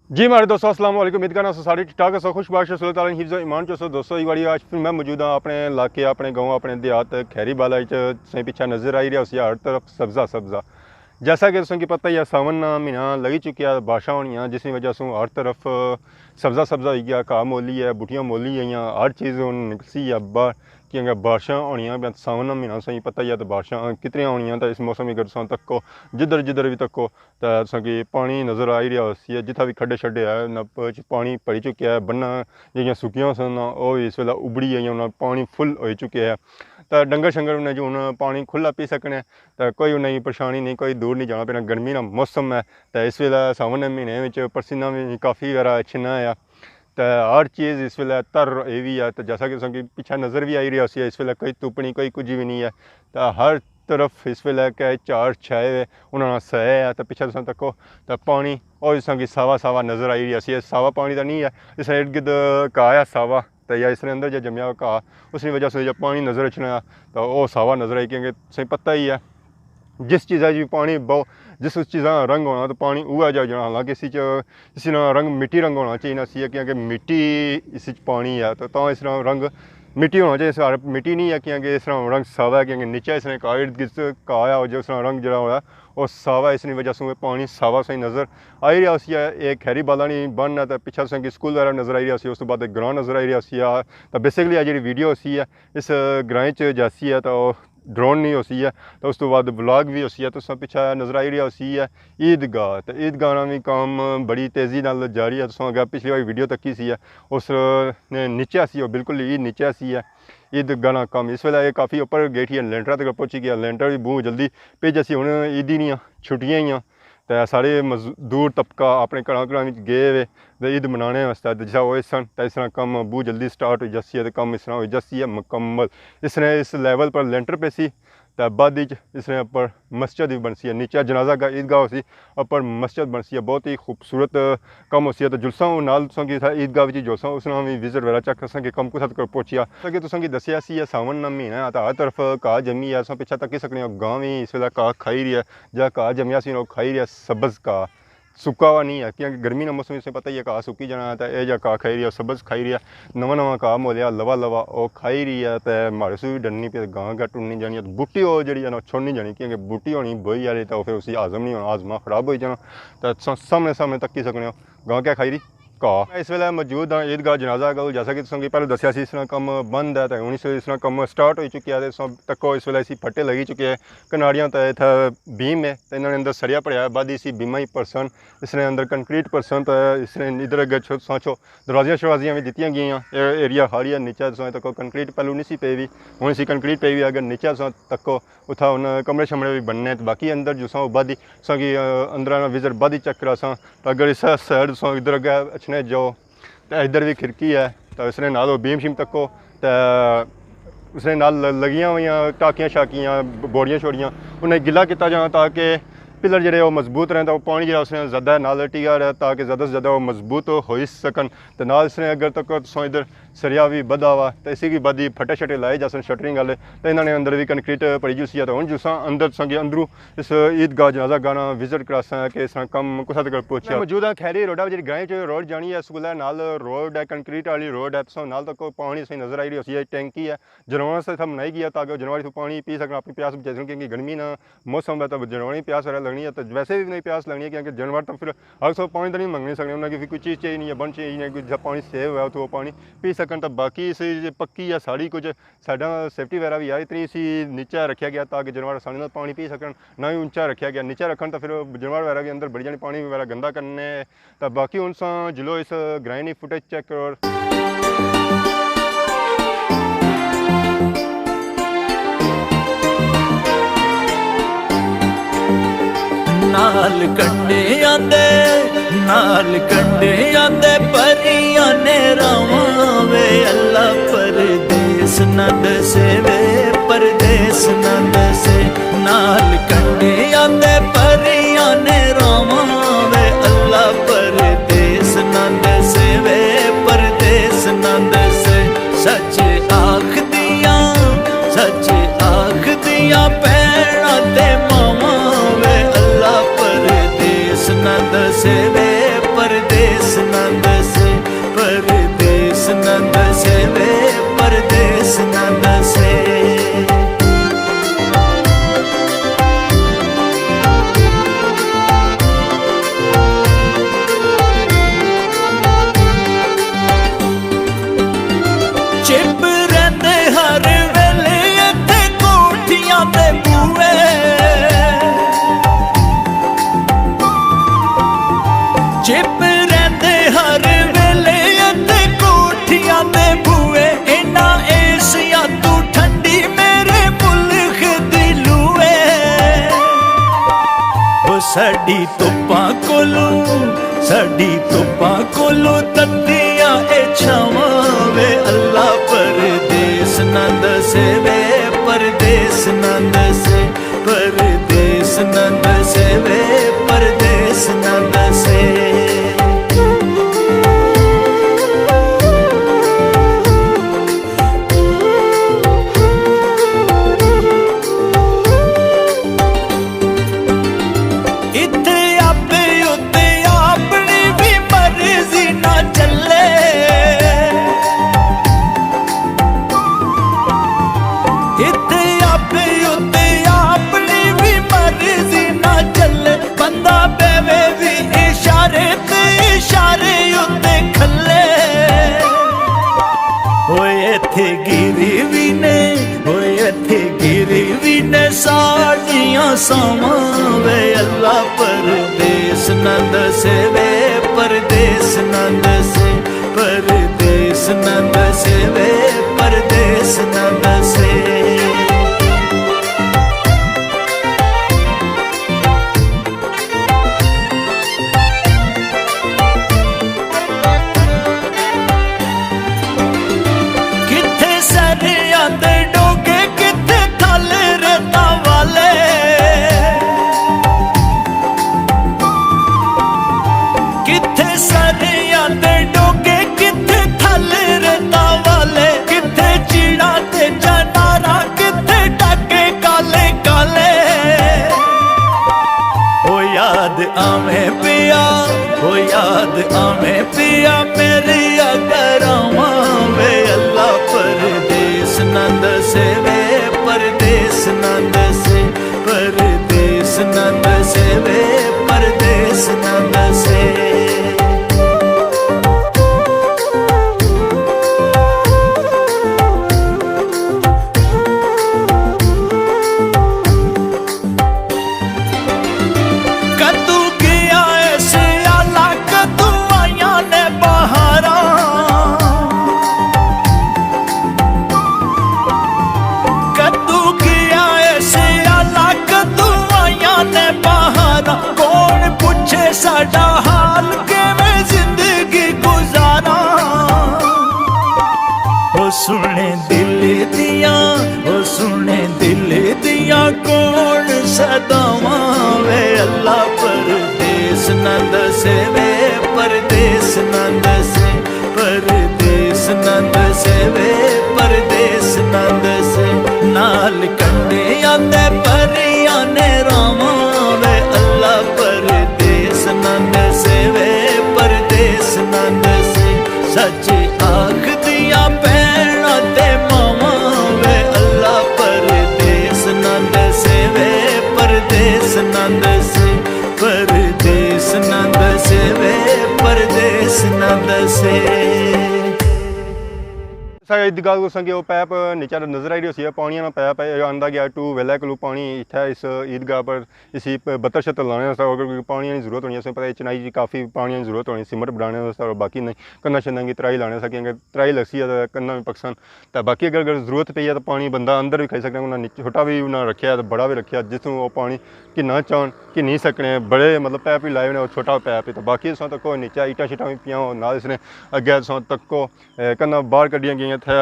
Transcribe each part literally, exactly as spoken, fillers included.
جی ماڑے دوستو، السلام علیکم۔ امید کرنا سو سارے ٹھیک ٹھاک ہسو، خوش باش ہسو، اللہ تعالیٰ نے حفظ و ایمان چ ہسو۔ دوستو، اے واری آج پھر میں موجود ہاں اپنے علاقے، اپنے گاؤں، اپنے دیہات کھیری بالا وچ۔ تساں پچھے نظر آئی رہیا ہوسی، ہر طرف سبزہ سبزہ۔ جیسا کہ تساں کی پتہ ہی ہے، ساون نا مہینہ لگی چکیا، بارشاں ہونیاں، جس نی وجہ سوں ہر طرف سبزہ سبزہ ہوئی گیا، گھاہ مولی ہے، بوٹیاں مولی گئیاں، ہر چیز ہن نکلسی ہے باہر، کیونکہ بارشاں ہونیاں پیاں۔ ساون نا مہینہ تساں کی پتہ ہی ہے، تے بارشاں کتنیاں ہونیاں، تے اس موسم اگر تساں تکو، جدھر جدھر وی تکو، تے تساں کی پانی نظر آئی رہیا ہوسی ہے۔ جتھا وی کھڈے شڈے ہے، انہاں وچ پانی بھری چکیا ہے، بناں جیڑیاں سکیاں سن، او وی اس ویلے ابڑی گئیاں، انہاں پانی فل ہوئی چکیا ہے۔ تے ڈنگر شنگر انہاں جو ہن پانی کھلا پی سکنے، تے کوئی انہاں کی پریشانی نہیں، کوئی دور نہیں جانا پینا۔ گرمی نا موسم ہے، تے اس ویلے ساون نے مہینے وچ پسینہ وی کافی وغیرہ اچھنا ہے۔ تے ہر چیز اس ویلے تر ہوئی وی ہے۔ تے جیسا کہ تساں کی پچھے نظر وی آئی رہیا ہوسی، اس ویلے کوئی تپ نہیں، کوئی کچھ وی نہیں ہے۔ تے ہر طرف اس ویلے کہ جھاڑ چھائے ہوئے، انہاں نا سایہ ہے۔ تے پچھے تساں تکو، تے پانی او تساں کی ساوا ساوا نظر آئی رہیا ہوسی۔ اے ساوا پانی تاں نہیں ہے، اس نے ارد گرد گھاہ ہے ساوا، تے یا اس نے اندر جا جمیا ہوا گھاہ، اس نی وجہ سے جا پانی نظر اچھنا ہے، تے او ساوا نظر آئی، کیونکہ تساں کی پتہ ہی ہے، جس چیزا چ پانی بہو، جس اس چیزا نا رنگ ہونا، تو پانی اوہا جا جانا۔ حالانکہ اس چ، اس نا رنگ مٹی رنگ ہونا چاہیے سی، کیونکہ مٹی اس چ پانی ہے، تو تاں اس نا رنگ مٹی ہونا چاہیے۔ اس مٹی نہیں ہے، کیونکہ اس نا رنگ ساوا ہے، کیونکہ نیچے اس نے گھاہ ارد گرد گھاہ ہے، جو اس نا رنگ جڑا ہوا ہے، او ساوا ہے۔ اس نی وجہ سے پانی ساوا سا ہی نظر آئی رہیا ہوسی۔ اے کھیری بالا نی بن ہے، تے پچھے تساں کی سکول وغیرہ نظر آئی رہیا ہوسی، اس تو بعد ایک گراں نظر آئی رہیا ہوسی۔ تے بیسیکلی اے جیڑی ویڈیو ہوسی ہے، اس گراں چ جاسی ہے، تے او ڈرون نہیں ہوسی ہے، تے اس تو بعد ولاگ وی ہوسی ہے۔ تساں پچھے نظر آئی رہیا ہوسی ہے عید گاہ، تے عید گاہ نا وی کام بڑی تیزی نال جاری ہے۔ تساں اگے پچھلی واری ویڈیو تکی سی ہے، اس نے نیچے سی، او بالکل ہی نیچے سی ہے عید گاہ نا کام۔ اس ویلے اے کافی اوپر گئی ٹھی ہے، لینٹر تک پہنچی گیا، لینٹر وی بہوں جلدی پئی جاسی۔ ہن عید ہی نہیں آ، چھٹیاں ہی آ، تے سارے مزدور طبقہ اپنے گھراں گھراں وچ گئے ہوئے تے عید منانے واسطے۔ تے جسا او اس طرح، تے اس طرح کم بہوں جلدی سٹارٹ ہوئی جاسی ہے، تے کم اس طرح ہوئی جاسی ہے مکمل۔ اس نے اس لیول پر لینٹر پیسی، تے بعد وچ اس نے اپر مسجد وی بنسی ہے۔ نیچے جنازہ گاہ، عید گاہ ہوسی، اپر مسجد بنسی ہے۔ بہت ہی خوبصورت کم ہوسی ہے۔ تے جلساں نال تساں کی اتھا عید گاہ وچ جلساں، اس نال وی وزٹ وغیرہ چیک کرساں کہ کم کتھا تک پہنچیا۔ تاں کہ تساں کی دسیا سی، اے ساون نا مہینہ ہے، تے ہر طرف گھاہ جمی ہے۔ تساں پچھے تکی سکنے ہو، گاں وی اس ویلے گھاہ کھائی رہی ہے، جیڑا گھاہ جمیا سی، او کھائی رہی ہے، سبز گھاہ، سکا ہوا نہیں ہے، کیونکہ گرمی نا موسم اسے پتہ ہی ہے، گھاہ سکی جانا ہے، تے اے جیڑا گھاہ کھائی رہی ہے، سبز کھائی رہی ہے، نواں نواں گھاہ مولیا، لوا لوا، او کھائی رہی ہے، تے ماڑے سوں وی ڈننی پئی، گاں گاہ ٹرنی جانی ہے، تے بوٹی او جیڑی ہے نا، او چھوڑنی جانی، کیونکہ بوٹی ہونی بوئی آلی، تے او فر اسی ہاضم نہیں ہونا، ہاضمہ خراب ہوئی جانا۔ تے تساں سامنے سامنے تکی سکنے ہو، گاں کیا کھائی رہی؟ کا۔ اس ویلے موجود ہاں عید گاہ جنازہ کول۔ جیسا کہ تساں کی پہلے دسیا سی، اس طرح کم بند ہے، تے ہن اس، اس طرح کم سٹارٹ ہوئی چکیا ہے۔ تے تساں تکو اس ویلے اسی پھٹے لگی چکے ہیں، کناڑیاں تے اتھے بیم ہے، تے انہاں نے اندر سریا پڑیا ہے، بعد اسی بیماں ہی پرسن، اس نے اندر کنکریٹ پرسن، تے اس نے ادھر اگے چھو، تساں چھو دروازیاں شروازیاں وی دتیاں گئیاں۔ اے ایریا خالی ہے، نیچے تساں تکو کنکریٹ پہلو نہیں سی پئی وی، ہن اسی کنکریٹ پئی وی، اگر نیچے تساں تکو اتھا ہن کمرے شمرے وی بننے، تے باقی اندر جساں او بعد ہی تساں کی، آ، اندر آنا وزٹ بعد ہی چیک کراساں۔ تے اگر اس سائیڈ تساں ادھر اگے اچھنے جاؤ، تے ادھر وی کھڑکی ہے، تے اس نے نال او بیم شیم تکو، تے اس نے نال ل-، لگیاں ہوئیاں ٹاکیاں شاکیاں، ب-، بوڑیاں شوڑیاں، انہیں گلا کیتا جانا تاکہ پلر جڑے او مضبوط رہن، تے او پانی جڑا اس نے زیادہ نال ٹیا رہے، تاکہ زیادہ سے زیادہ او مضبوط ہوئی سکن۔ تے نال اس نے اگر تک تساں ادھر سریا وی بدھا ہوا، تے اسی کی بعد ہی پھٹے شٹے لائے جاسن شٹرنگ والے، تے انہاں نے اندر وی کنکریٹ پڑی جلسی ہے۔ تے ہن جساں اندر تساں کی اندروں اس عید گاہ جنازہ گاہ نا وزٹ کراساں کہ اس طرح کم کتھا تک پہنچیا۔ میں موجود ہاں کھیری روڈا، جیڑی گرائیں چ روڈ جانی ہے، اس کولے نال روڈ ہے، کنکریٹ والی روڈ ہے۔ تساں نال تک پانی تساں نظر آئی رہی ہوسی، اے ٹینکی ہے، جانوراں واسطے اتھا بنائی گئی ہے تاکہ جانور اتھوں پانی پی سکن، اپنی پیاس بجھائی سکن، کیونکہ گرمی نا موسم ہے، تے جانوراں کی پیاس وغیرہ لگنی ہے، تے ویسے وی انہاں کی پیاس لگنی ہے، کیونکہ جانور تاں فر اگر تساں پانی تاں نہیں منگنی سکنے، انہاں کی فر کوئی چیز چاہیے نہیں ہے، بن چاہیے نہیں ہے، کوئی جتھا پانی سیو ہوئے اتھوں پانی پی سکن۔ تے باقی اس جے پکی ہے ساڑی کچھ سائیڈاں سیفٹی وغیرہ وی ہے، اتنی اسی نیچے رکھیا گیا تاکہ جانور آسانی نال پانی پی سکن، نہ ہی اونچا رکھیا گیا۔ نیچے رکھن تاں فر جانور وغیرہ وی اندر بڑی جانی، پانی وغیرہ گندا کرنے۔ تاں باقی ہن تساں جلو اس گرائیں نی فوٹیج چیک کرو۔ نال کنڈیاں دے، نال کنڈیاں دے پریاں نے راواں وے، اللہ پردیس نہ دسے وے، پردیس نہ دسے۔ نال کنڈیاں دے پریاں نے راواں وے، اللہ پردیس نہ دسے وے، پردیس نہ دسے۔ سچ آکھدیاں، سچ آکھدیاں بھیناں تے ماواں وے، اللہ پردیس نہ دسے وے، پردیس ہر ویلے اتھے کوٹھیاں دے بوئے، انہاں ایسیاں تو ٹھنڈی میرے ملک دی لوئے۔ او ساڈی تپاں کولوں، ساڈی تپاں کولوں تتیاں اے چھاواں وے اللہ، پردیس نہ دسے وے، پردیس نہ دسے، پردیس نہ دسے وے، پردیس نہ دسے۔ اتھے آپے اتے اپنی وی مرضی نہ چلے۔ اتھے آپے اتے اپنی وی مرضی نہ چلے۔ بندہ بیوے وی اشارے تے اشارے اتے کھلے۔ ہوئے اتھے گیری وی نے، ہوئے اتھے گیری وی نے ساڈیاں ساواں وے اللہ، پردیس نہ دسے وے، پردیس نہ دسے، پردیس نہ دسے وے، پردیس نہ دسے۔ کتھے سریاں دے ڈوگے، کتھے تھل ریتاں والے۔ کتھے سریاں دے ڈوگے، کتھے تھل ریتاں والے، کتھے چیڑاں تے چنارا، کتھے ڈاکے کالے کالے۔ او یاد آویں پیا، او یاد آویں پیا میری اگراواں وے اللہ، پردیس نہ دسے وے، پردیس نہ دسے، پردیس نہ دسے وے، پردیس نہ دسے۔ کدوں گیا ایس آلا، کدوں آئیاں نے بہاراں۔ کدوں گیا ایس آلا، کدوں آئیاں نے بہاراں۔ کون پچھے ساڈا حال، کیویں زندگی گزاراں۔ او سنے دل دیاں، او سنے دل دیاں کون صداواں وے اللہ، پردیس نہ دسے وے، پردیس نہ دسے، پردیس نہ دسے وے، پردیس نہ دسے۔ نال کنڈیاں تے پریاں نے راواں وے اللہ، پردیس نہ دسے وے، پردیس نہ دسے۔ سچ آکھدیاں بہناں تے ماواں وے اللہ، پردیس نہ دسے وے، پردیس نہ دسے، پردیس نہ دسے وے، پردیس نہ دسے۔ ساڑے عیدگاہ کو سنگے وہ پیپ نیچے نظر آئی رہی ہوسی ہے، پانی والا پیپ ہے، آندا گیا ٹیوب ویل ہے کولو پانی اتھے اس عیدگاہ پر اسی پ-، بتر شتر لانے واسطے، اگر کوئی پانی نی ضرورت ہونی، اساں پتہ ہے چنائی جی کافی پانی نی ضرورت ہونی، سیمنٹ بنانے واسطے، اور باقی نہیں، کناں شناں کی ترائی لانے واسطے، کیونکہ ترائی لگسی ہے تاں کناں وی پکسن۔ تاں باقی اگر، اگر ضرورت پئی ہے تاں پانی بندہ اندر وی کھائی سکنا، انہاں نے چھوٹا وی انہاں رکھیا ہے، بڑا وی رکھیا، جس نوں او پانی گھنا چاہن، گھنی سکنے، بڑے مطلب پیپ وی لائے ہونے، اور چھوٹا پیپ ہے۔ تاں باقی اساں تکو نیچے ایٹاں شیٹاں وی پیاں ہون، نال اس نے اگے اساں تکو اے، کناں باہر کڈیاں گئیاں، اتھے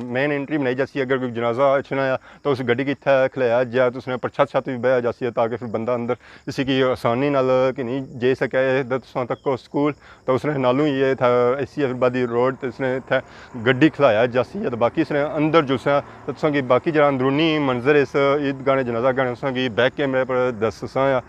مین انٹری بنائی جاسی۔ اگر کوئی جنازہ اچھنا ہے تاں اس گڈی کی اتھے کھلایا جائے، تاں اس نے پر چھت چھت بھی بہیا جاسی ہے، تاکہ پھر بندہ اندر اسی کی آسانی نال کہ نہیں جائی سکے۔ اے تساں تکو سکول، تاں اس نے نالوں ہی اے تھا اے سی آبادی روڈ، تے اس نے اتھے گڈی کھلایا جاسی ہے۔ تاں باقی اس نے اندر جو سا، تاں تساں کی باقی جڑا اندرونی منظر اس عید گاہ نے، جنازہ گاہ نے، تساں کی بیک کیمرے پر دسساں۔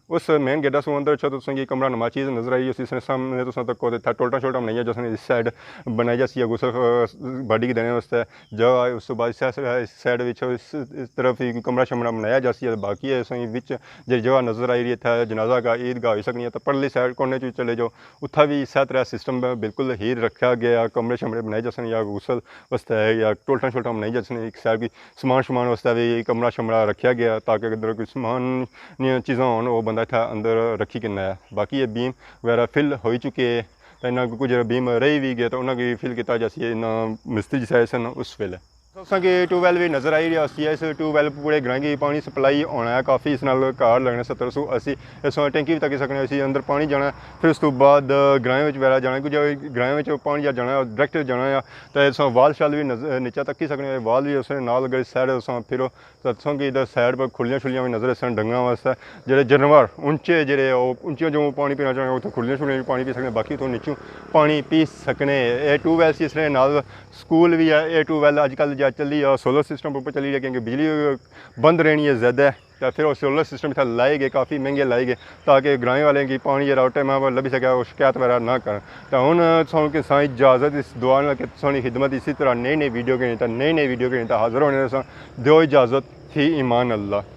اس مین گیٹا سوں اندر اچھو تو تساں کی کمرہ نما چیز نظر آئی، اس نے سامنے تساں تکو تے اتھا ٹولٹاں شولٹاں بنائیاں جاسن، اس سائیڈ بنائی جاسی ہے غسل، آ، باڈی کی دینے واسطے جگہ، اس تو بعد اس سائیڈ وچ اس، اس طرف ہی کمرہ شمرہ بنایا جاسی ہے۔ باقی ہے سائیں وچ جے جگہ نظر آئی رہی ہے، اتھا جنازہ گاہ، عید گاہ ہوئی سکنی ہے، تو پرلی سائیڈ کونے چ چلے جاؤ، اتھا بھی اسے طرح سسٹم بالکل ہی رکھا گیا، کمرے شمرے بنائے جاسن یا غسل واسطے ہے یا ٹولٹاں شولٹاں بنائی جاسن، ایک سائیڈ کی سامان شمان واسطے بھی کمرہ شمرہ رکھیا گیا، تاکہ اگر کوئی سامان نیاں چیزاں ہون، وہ بندہ اتھا اندر رکھی کنا ہے۔ باقی یہ بیم وغیرہ فل ہوئی چکے ہے، تے انہاں کو کچھ بیم رہی وی گئے تے انہاں کی فل کیتا جاسی انہاں مستری جسے آئے سن اس ویلے۔ اساں کی ٹیوب ویل وی نظر آئی رہیا سی، اس ٹیوب ویل پورے گراں کی پانی سپلائی ہونا ہے کافی، اس نال گھر لگنے ستر سو اسی۔ اس ٹینکی وی تکی سکنے اسی، اندر پانی جانا ہے، پھر اس تو بعد گرائیں وچ وغیرہ جانا ہے، کچھ گرائیں وچ پانی جا جانا ہے، ڈائریکٹ جانا ہے۔ تے اس وال شال وی نظر نیچے تکی سکنے، وال وی اس نال اگر سائڈ اساں پھرو تے تساں کی ادھر سائڈ پر کھلیاں شلیاں وی نظر اسن ڈنگراں واسطے۔ جڑے جانور اونچے جڑے او اونچیاں جو پانی پینا چاہنے اتھے کھلیاں شلیاں وی پانی پی سکنے، باقی اتھوں نیچوں پانی پی سکنے۔ اے ٹیوب ویل سی، اس نے نال سکول وی ہے۔ اے ٹیوب ویل اج کل جا چلی ہے سولر سسٹم اپر چلی ہے، کیونکہ بجلی بند رہنی ہے زیادہ، تے پھر او سولر سسٹم اتھے لائے گئے، کافی مہنگے لائے گئے، تاکہ گرائیں والے کی پانی جڑا او ٹائم پر لبھی سکے، او شکایت وغیرہ نہ کرن۔ تے ہن تساں کی سائیں اجازت اس دعا نال کہ تساں نی خدمت اسی طرح نئی نئی ویڈیو کے تے نئی نئی ویڈیو کے حاضر ہونے ساں۔ دیو اجازت، تھی امان اللہ۔